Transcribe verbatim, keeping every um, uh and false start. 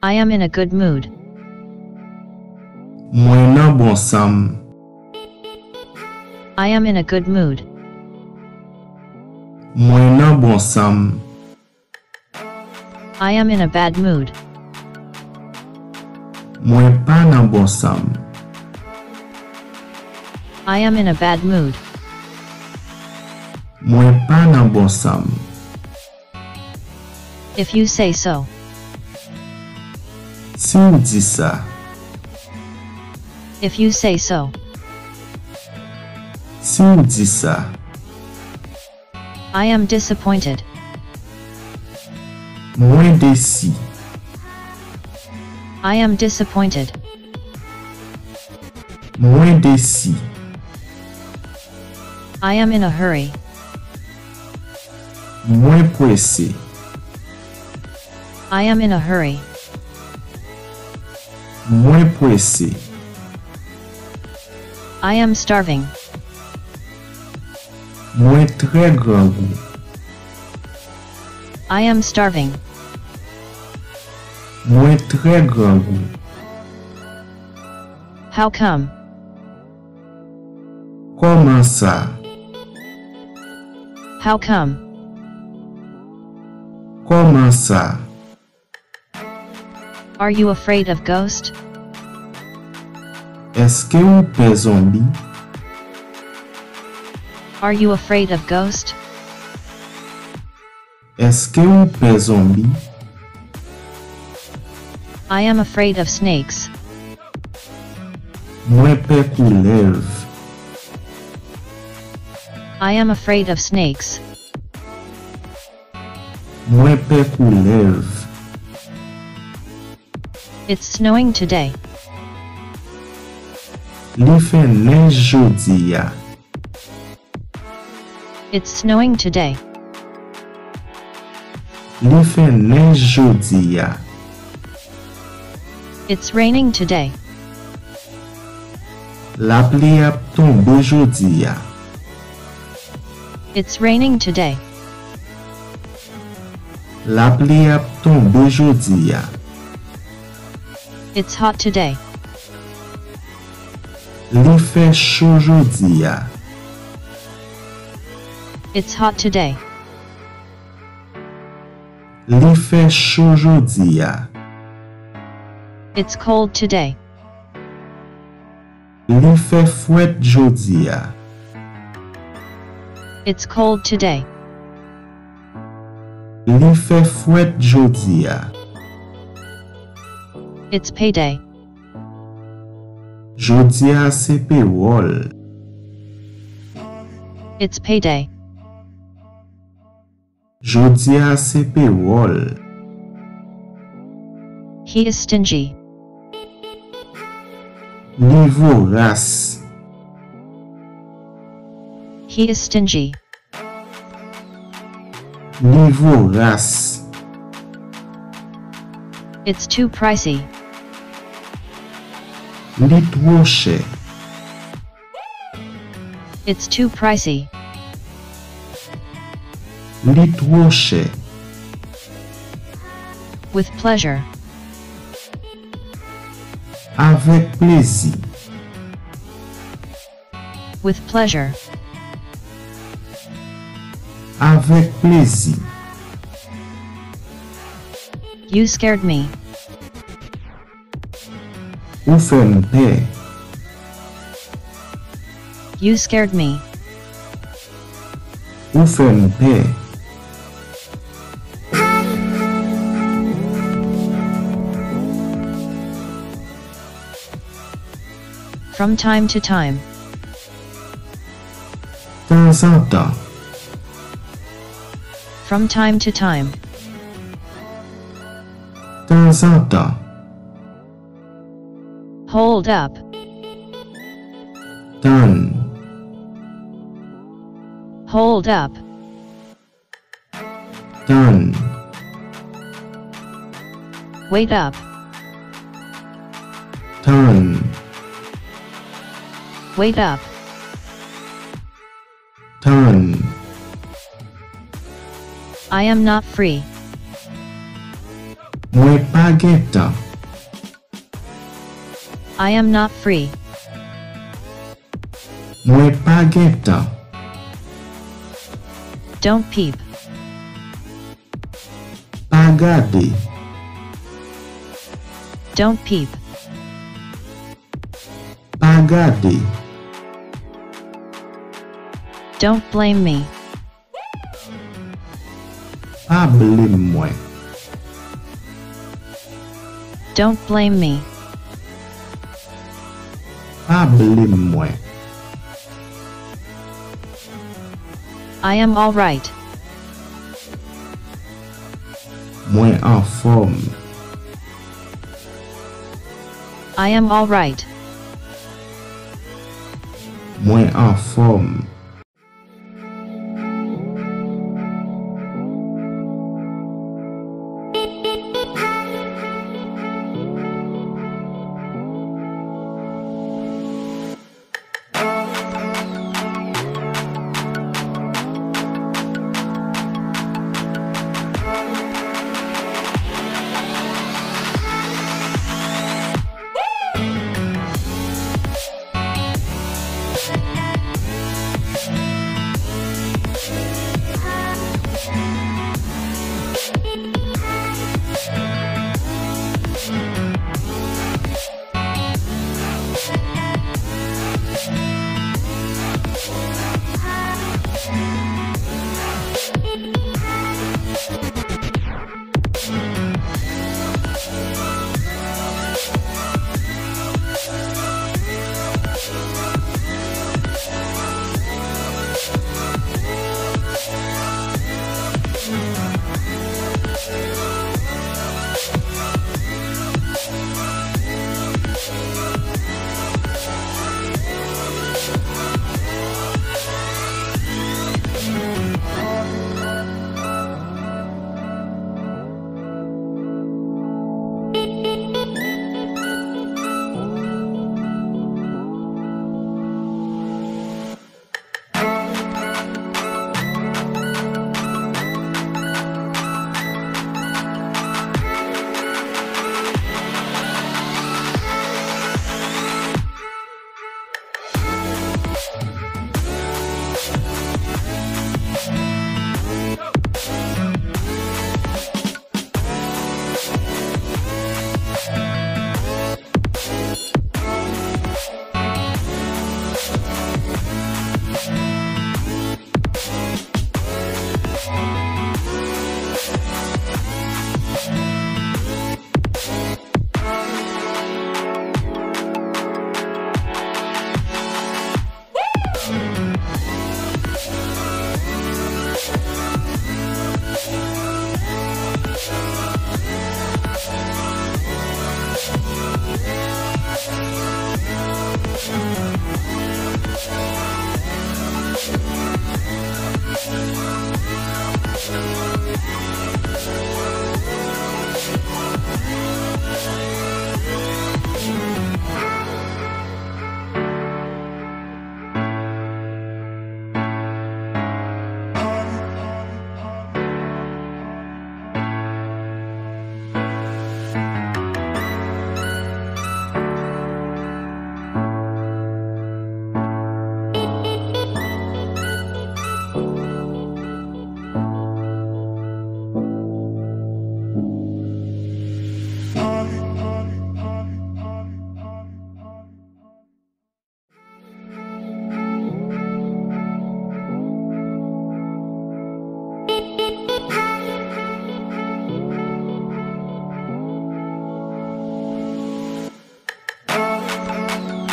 I am in a good mood. Mwen nan bon san m. I am in a good mood. Mwen nan bon san m. I am in a bad mood. Mwen pa nan bon san m. I am in a bad mood. Mwen pa nan bon san m. If you say so. Si w di sa. If you say so. Si w di sa. I am disappointed. Mwen desi. I am disappointed. Mwen desi. I am in a hurry. Mwen prese. I am in a hurry. Mwen prese. I am starving. Mwen trè grangou. I am starving. Mwen trè grangou. How come? Kòman sa? How come? Kòman sa? Are you afraid of ghost? Èske w pè zonbi? Are you afraid of ghost? Èske w pè zonbi? I am afraid of snakes. Mwen pè koulèv. I am afraid of snakes. Mwen pè koulèv. It's snowing today. Li fè nèj jodi a. It's snowing today. Li fè nèj jodi a. It's raining today. Lapli ap tonbe jodi a. It's raining today. Lapli ap tonbe jodi a. It's hot today. Li fè cho jodi a. It's hot today. Li fè cho jodi a. It's cold today. Li fè frèt jodi a. It's cold today. Li fè frèt jodi a. It's payday. Jodi a se pewòl. It's payday. Jodi a se pewòl. He is stingy. Li voras. He is stingy. Li voras. It's too pricey. Li twò chè. It's too pricey. Li twò chè. With pleasure. Avèk plezi. With pleasure. Avèk plezi. You scared me. Ou fè m pè. You scared me. Ou fè m pè. From time to time. Tanzantan. From time to time. Tanzantan. Hold up. Tann. Hold up. Tann. Wait up. Tann. Wait up. Tann. I am not free. Mwen pa gen tan. I am not free. Mwen pa gen tan. Don't peep. Pa gade. Don't peep. Pa gade. Don't blame me. Pa blame mwen. Don't blame me. Pa blame mwen. I am all right. Mwen anfòm. I am all right. Mwen anfòm.